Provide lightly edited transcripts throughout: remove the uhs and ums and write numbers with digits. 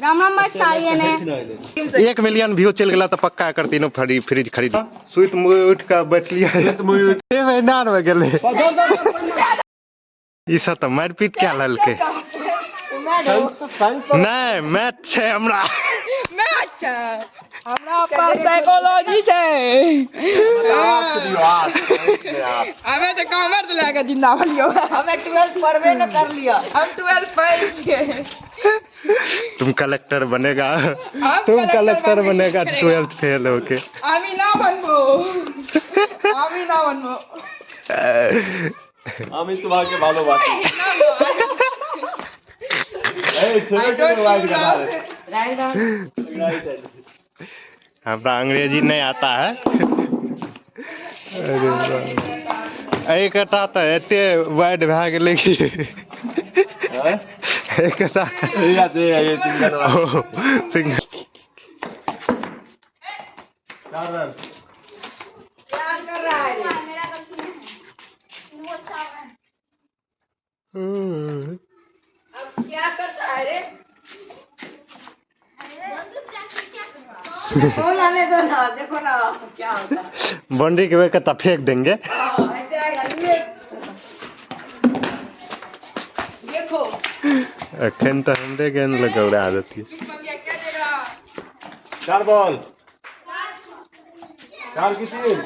राम राम भाई साड़ी ने। 1 million view चलि गेला तऽ पक्का एकर तीनू फ्रिज खरीद। सुति मुँह उठि कऽ बैठलियै, मैदान मे गेलै। ई सब तऽ मारि पीट कए लेलकै। नहि, मैच छै हमरा। मैच छै हमरा पास, साइकोलॉजी छै। हमे तऽ कॉमर्स लए कऽ जिंदा भेलियौ। हमे 12th पढ़बे न कर लिया। हम 12th फेल छियै। तुम कलेक्टर बनेगा। हम तुम कलेक्टर बनबे बनेगा। करेगा। 12th fail होके। আমি না बनबो, আমি না बनबो। আমি তোমাকে ভালোবাসি। এই ছেলেকে I don't wide know. करा। हमरा अंग्रेजी नहीं आता है। अरे बाप। एकटा तऽ एते वाइड भए गेलै कि एकटा ये सिंगल। ओ, सिंगल। 4 रन। क्या कर रहा है रे? मेरा गलती नहीं है, वो अच्छा है। अब क्या कर रहा है रे? कौन आने दो ना, देखो ना क्या होता है। बाउंड्री के वेग फेंक देंगे। हाँ, ऐसे आएगा ये। देखो। अखन तऽ हमरे गेंद लग उड़ा देती। चुप बन गया, क्या देख रहा? 4 बॉल, 4 की 3।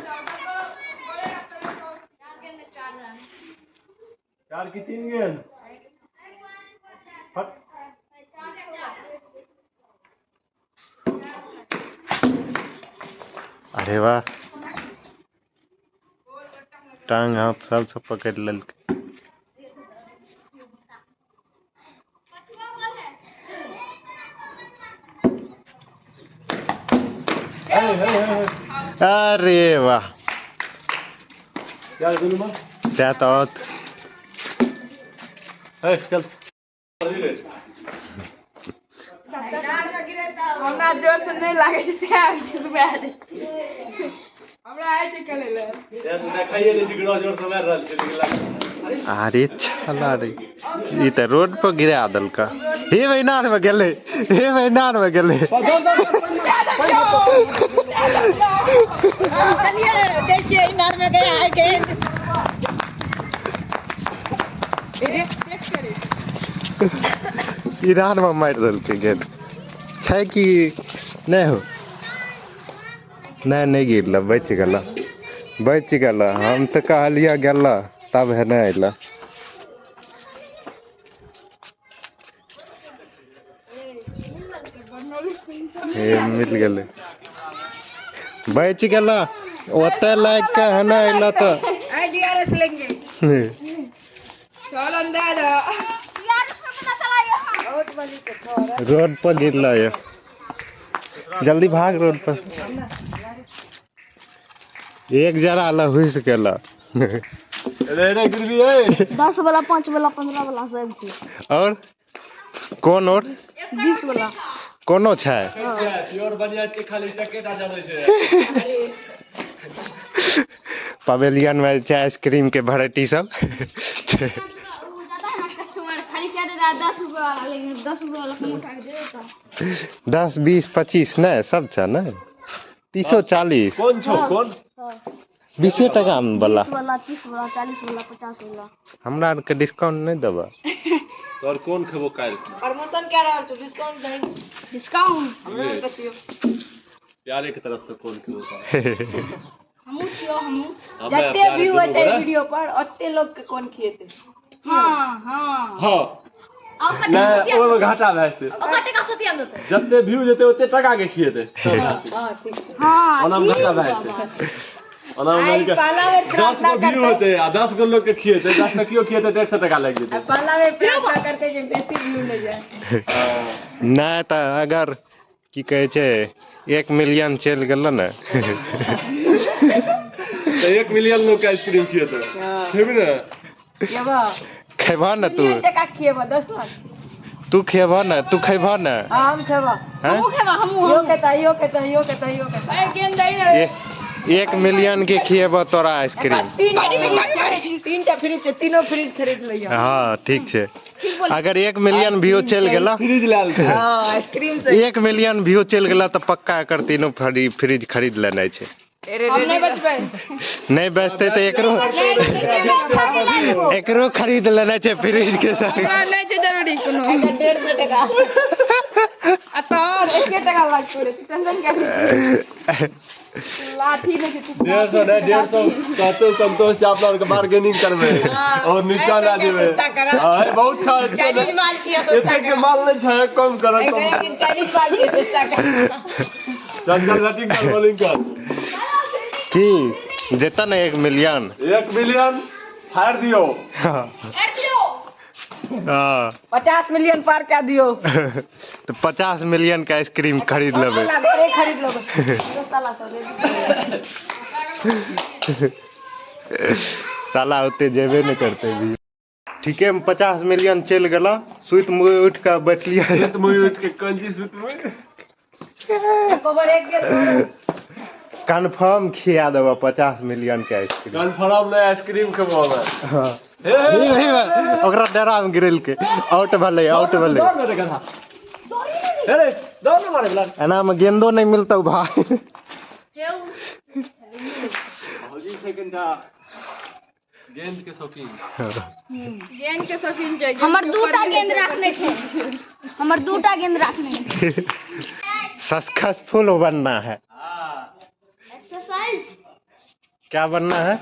4 गेंद 4 रन। 4 की 3 गेंद। फट। अरे वाह, टांग हाथ सब सब पकड़ लेलकै। हे हे हे। अरे वाह। क्या दुनू में? त्या तऽ आओत। हे चल। हमरा जोर से नहि लागै छै तें डुबा दै छियै। हमरा आइ छै खेलै लए। ये तो देखाइए दै छै कि जोर से मारि रहल छै, लेकिन लाग अरे छला रे, ई तऽ रोड पर गिरा देलका। हे मैदान मे गेलै, हे मैदान मे गेलै। चलिए, देखिए, इनार में गया है गेंद। देख देख करे। ईरान मे मारि देलकै। गेंद छै कि नहि हो? नहि, नहि गिरल, बचि गेल, बचि गेल। हम तऽ कहलियै गेल, तब है नहि अयला। हे, मिल गेलै, बचि गेल। ओतऽ लागि कऽ है नहि अयला तऽ। आई डीआरएस लेंगे। चल, अंदर। यार, उसमें पता चला यहाँ। बहुत बड़ी कठोर है। रोड पर गिरल ये। जल्दी भाग रोड पर। एक जरा ल हुस गेल। रे रे, गिरबी है। 10 वाला, 5 वाला, 15 वाला सब छै। और कोन और? 20 वाला। कोनो छै? प्योर बढ़िया छै, खाली चक्के टा जानै छै। पवेलियन में छै आइसक्रीम के वेराइटी सब। जाता है ना कस्टमर, खाली क्या देता है? 10 रुपए वाला, लेकिन 10 रुपए वाला कम उठा के दे देता है। 10, 20, 25 नहि, सब छै ने, तीसो 40। कोन छौ, कोन? 20 टका वाला। 20 वाला, 30 वाला, 40 वाला, 50 वाला। हमरा आरके डिस्काउंट नहि देबऽ। तोर कोन खेबो काल्हि? प्रमोशन क्या रहल छौ? डिस्काउंट नहीं? डिस्काउंट। हमरा बतियो। प्यारे के तरफ से कोन खेबो काल्हि? हमहूँ छियो, हमहूँ। हमे जते प्यारे व्यू दुनू हेतै गोरा। वीडियो पर, ओते लोग के कोन खिएतै। हाँ हाँ हाँ। ओकर नहि, ओहिमे घाटा भए जेतै। ओकर टका सतिया देतै। जते व्यू जेतै, ओते टका के खिएतै। हाँ, ठीक छै। हाँ। ओना मे घाटा भए जेतै। ओना मे आइ मानि के पहला बेर 10 गो प्रार्थना व्यू करतै। होतै आ 10 गो लोग के खिएतै, 10 टकियो खिएतै तऽ 100 टका लागि आ जेतै। पहला बेर प्रार्थना करतै जे बेसी व्यू नहि जाए। नहि तऽ अगर की कहै छै, 1 मिलियन चलि गेल ने। तऽ 1 मिलियन लोग के आइसक्रीम खिएतै। खेबी ने? खेबह। खेबह ने तू? मिलियन टका खिएबह, 10 लाख। तू खेबह ने? तू खेबह ने? हाँ, हम खेबह। हैं? हमहूँ खेबा, हमहूँ। इहो खेता, इहो खेता, इहो खेता, इहो खेता। ए, गेंद दही ना। 1 मिलियन के खिएबो तोरा आइसक्रीम। तीन टा फ्रिज छै, तीनों फ्रिज खरीद लिअ। हँ, ठीक छै। अगर 1 मिलियन व्यू चलि गेला फ्रिज लए लेतै। हँ, आइसक्रीम से। 1 मिलियन व्यू चलि गेला तऽ पक्का एकर तीनों फ्रिज खरीद लेनाइ छै। हम नहि बचबै। नहि बचतै तऽ एकरो एकरो खरीद लेनाइ छै फ्रिज के संग। हमरा नहि छै जरूरी कोनो। 150 टका। आ तोहर 1 टका लागतो रे, तू टेंशन क्या करै छी? लाठी नहि छै तू। 150 नहि, 150 कहते संतोष छै, अपना आरके बार्गेनिंग करबै और नीचा ला देबै। हाँ, बहुत छै। चाइनीज माल किया सस्ता? एते के माल नहि छै, कम कर, कम कर। चाइनीज माल किया सस्ता कर? चल चल, बैटिंग कर, बॉलिंग कर। की देता ने 1 मिलियन? 1 मिलियन फाड़ दियौ। हाँ। 50 मिलियन पार कए दियौ। तऽ 50 मिलियन के आइसक्रीम खरीद लेबै। साला घरे खरीद लेबै साला सब। साला ओते जेबे नहि करतै भी। ठीके मे 50 मिलियन चलि गेला, सुति मुँह उठि कऽ बैठलियै। सुत मुँह उठि के कोन चीज सुत मुँह? एको बार एक गेल। कन्फर्म खिया देबऽ 50 मिलियन के आइसक्रीम। कन्फर्म नहि, आइसक्रीम खेबो हमे। हाँ। हे हे। हे, हे, ओकरा डराम गिरेलकै, आउट भेलै, आउट भेलै। दौड़ ने रे गधा, हे रे, दौड़ ने मारे बला। एना मे गेंदो नहि मिलतौ भाय। भौजी छै कनिटा गेंद के शौकीन। गेंद के शौकीन छै। हमर दूटा गेंद राखने छै, हमर दूटा गेंद राखने छै। सक्सेसफुल बनना है। हाँ। एक्सरसाइज। क्या बनना है?